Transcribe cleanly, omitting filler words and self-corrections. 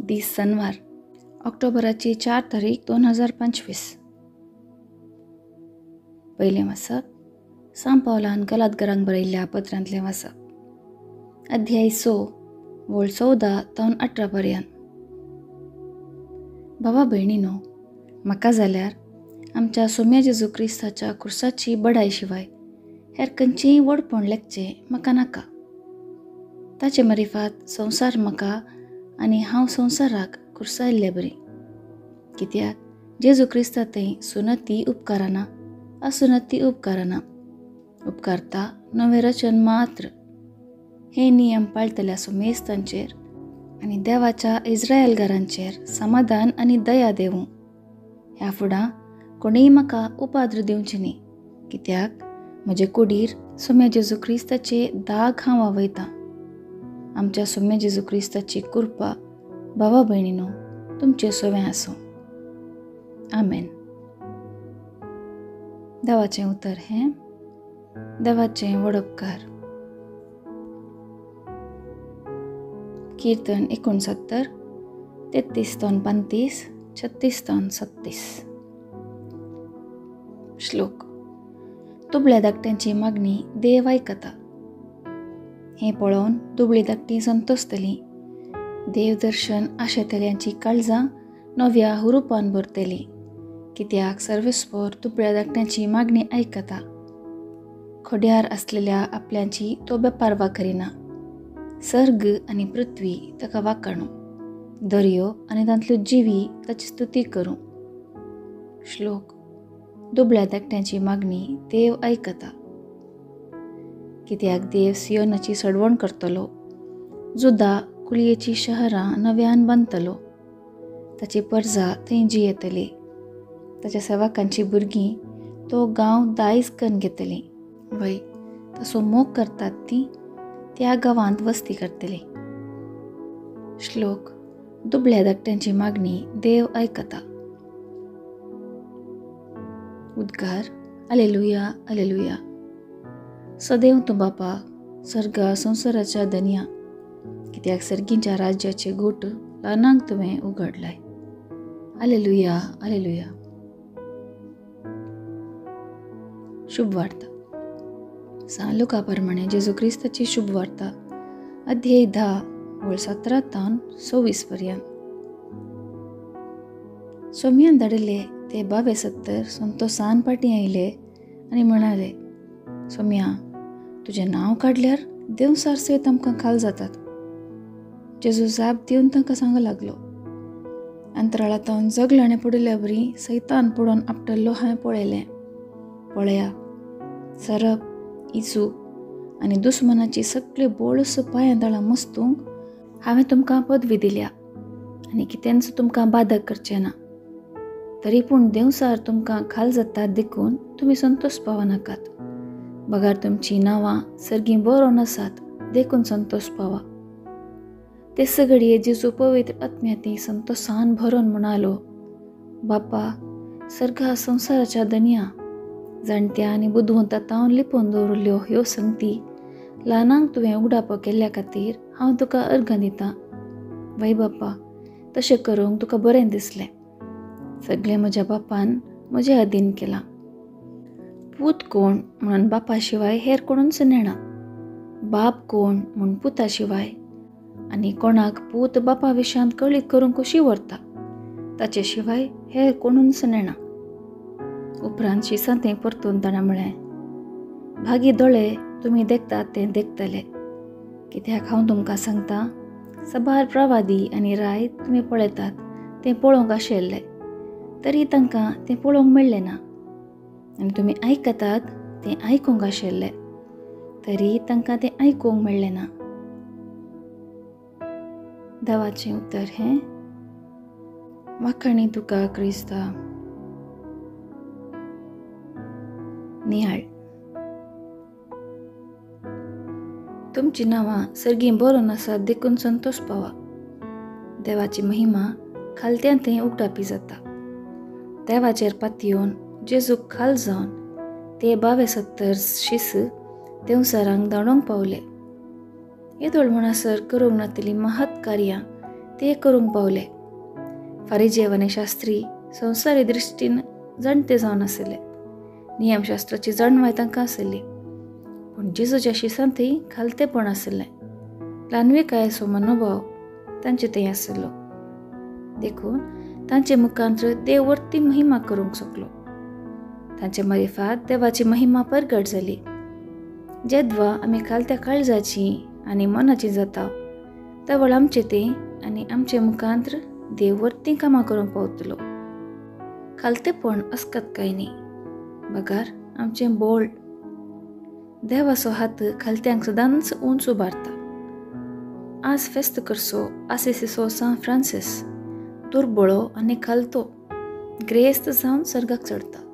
दीस सनवार, ऑक्टोबराची 4 तारीख 2025. पयलें वाचप सांव पावलान गलातगरांक बरयल्ल्या पत्रांतलें वाचप. अध्याय 6 वळ 14 तावन 18 पर्यंत. भावा भयणीनो, म्हाका जाल्यार आमच्या सोम्या जेजू क्रिस्ताच्या खुर्साची बडाय शिवाय हेर खंयचेंय व्हडपण लेखचें म्हाका नाका. ताचे मारिफात संवसार म्हाका आनी हांव संवसाराक खुर्सायल्ले बरी. कित्याक जेजू क्रिस्ता थंय सुनती उपकाराना असुनती उपकाराना, उपकारता नवें रचन मात्र. हे नियम पाळटल्या सुमेस्तांचेर आनी देवाच्या इस्रायलगारांचेर समाधान आनी दया देवूं. ह्या फुडां कोणीय म्हाका उपाद्र दिवची न्ही, कित्याक म्हजे कुडीर सोम्या जेजू क्रिस्ताचे दाग हांव वावयतां. आमच्या सोम्या जेजू क्रिस्ताची कृपा भावा भयणीनो तुमचे सोवें आसूं. आमेन. देवाचें उतर हें देवाचें वडपकार. कीर्तन 69, 33 35, 36 37. श्लोक. दुबळ्या धाकट्यांची मागणी देव आयकता. हें पळोवन दुबळी धाकटी संतोसतली. देव दर्शन आशेतल्यांची काळजां नव्या हुरुपान भरतली. कित्याक सर्वेस्पोर दुबळ्या धाकट्यांची मागणी आयकता. खोड्यार आसलेल्या आपल्यांची तो बेपारवा करिना. सर्ग आनी पृथ्वी ताका वाकाणू, दर्यो आनी तांतल्यो जिवी ताची स्तुती करूं. श्लोक. दुबळ्या धाकट्यांची मागणी देव आयकता. कित्याक देव सियोनाची सडवण करतलो, जुदा कुळयेची शहरां नव्यान बांदतलो. ताची परजा थंय जियेतली, ताच्या सेवकांची भुरगीं तो गांव दायज करून घेतली. वय तसो मोग करतात ती त्या गांवांत वस्ती करतली. श्लोक. दुबळ्या धाकट्यांची मागणी देव आयकता. उद्गार. Alleluia alleluia. सदैव तूं बापा सर्गा संवसाराच्या धनया, कित्याक सर्गींच्या राज्याचे गोट ल्हानांक तुवें उगडलाय. Alleluia alleluia. शुभ वार्ता. सांव लुका प्रमाणे जेजू क्रिस्ताची शुभ वार्ता, अध्याय 10 वळ 17 तावन 26 पर्यंत. सोम्यान धाडिल्ले ते 72 संतोसान पाटी आयले आनी म्हणाले, सोम्या, तुजें नांव काडल्यार देंवसार सयत आमकां खाल जातात. जेजू जाप दिवन तांकां सांगू लागलो, अंतराळा तावन जगलाणें पडिल्ल्या बरी सैतान पडोवन आपटल्लो हांवें पळयलें. पळया, सरप, इचू आनी दुस्मनाची सगळे बोळस पांयां दळां मस्तूंक हांवें तुमकां पदवी दिल्या आनी कितेंच तुमकां बादक करचें ना. तरी पूण देंवसार तुमकां खाल जातात देखून तुमी संतोष पावनाकात, बगार तुमचीं नांवां सर्गीं बरोवन आसात देखून संतोष पावा. ते सगळये जेजू पवित्र आत्म्याती संतोषान भरून म्हणालो, बापा सर्गा संवसाराच्या धनया, जाणट्या आनी बुदवंता तावन लिपोवन दवरिल्ल्यो ह्यो संगती ल्हानांक तुवें उगडापो केल्ल्या खातीर हांव तुका अर्गां दितां. वय बापा, तशें करूंक तुका बरें दिसलें. सगळें म्हज्या बापान म्हजे अधीन केलां. पूत कोण म्हणून बापा शिवाय हेर कोणूच नेणा, बाप कोण म्हूण पुता शिवाय, आनी कोणाक पूत बापा विशांत कळीत करूंक कशी व्हरता ताचे शिवाय हेर कोणूच नेणा. उपरांत शिसां तें परतून ताणें म्हळें, भागी दोळे तुमी देखतात तें देखतले. कित्याक हांव तुमकां सांगता, सबार प्रवादी आनी राय तुमी पळयतात तें पळोवंक आशिल्ले, तरी तांकां तें पळोवंक मेळ्ळें ना, आनी तुमी आयकतात तें आयकूंक आशिल्ले, तरी तांकां तें आयकूंक मेळ्ळें ना. देवाचें उतर हें वाखाणी तुका क्रिस्ता. निहाळ. तुमची नांवां सर्गीं बरोवन आसात देखून संतोष पावा. देवाची महिमा खालत्यां थंय उगडापी जाता. देवाचेर पातयेवन जेजूक खाल जावन ते 72 शीस देंवसारांक धाडूंक पावले. येदोळ म्हणसर करूंक नातिल्लीं महत् कार्यां ते करूंक पावले. फारिजेव आनी शास्त्री संवसारी दृश्टीन जाणटे जावन आशिल्ले. नियमशास्त्राची जाणवाय तांकां आशिल्ली, पूण जेजूच्या शिसांतय खालतेपण आशिल्लें. ल्हानविकायेचो मनोभाव तांचे थंय आशिल्लो. देखून तांचे मुखांत्र देव वर्ती महिमा करूंक शकलो. तांचे मारिफात देवाची महिमा परगट जाली. जेद्वा आमी खालत्या काळजाची आनी मनाची जाता तेवळ आमचे तें आनी आमचे मुखांत्र देव वर्ती कामां करूंक पावतलो. खालतेपण अस्कत काय न्ही, बगार आमचें बोळ. देवाचो हात खालत्यांक सदांच उंच उबारता. आज फेस्त करचो आसिसीचो सान फ्रांसीस दुर्बळो आनी खालतो ग्रेस्त जावन सर्गाक चडता.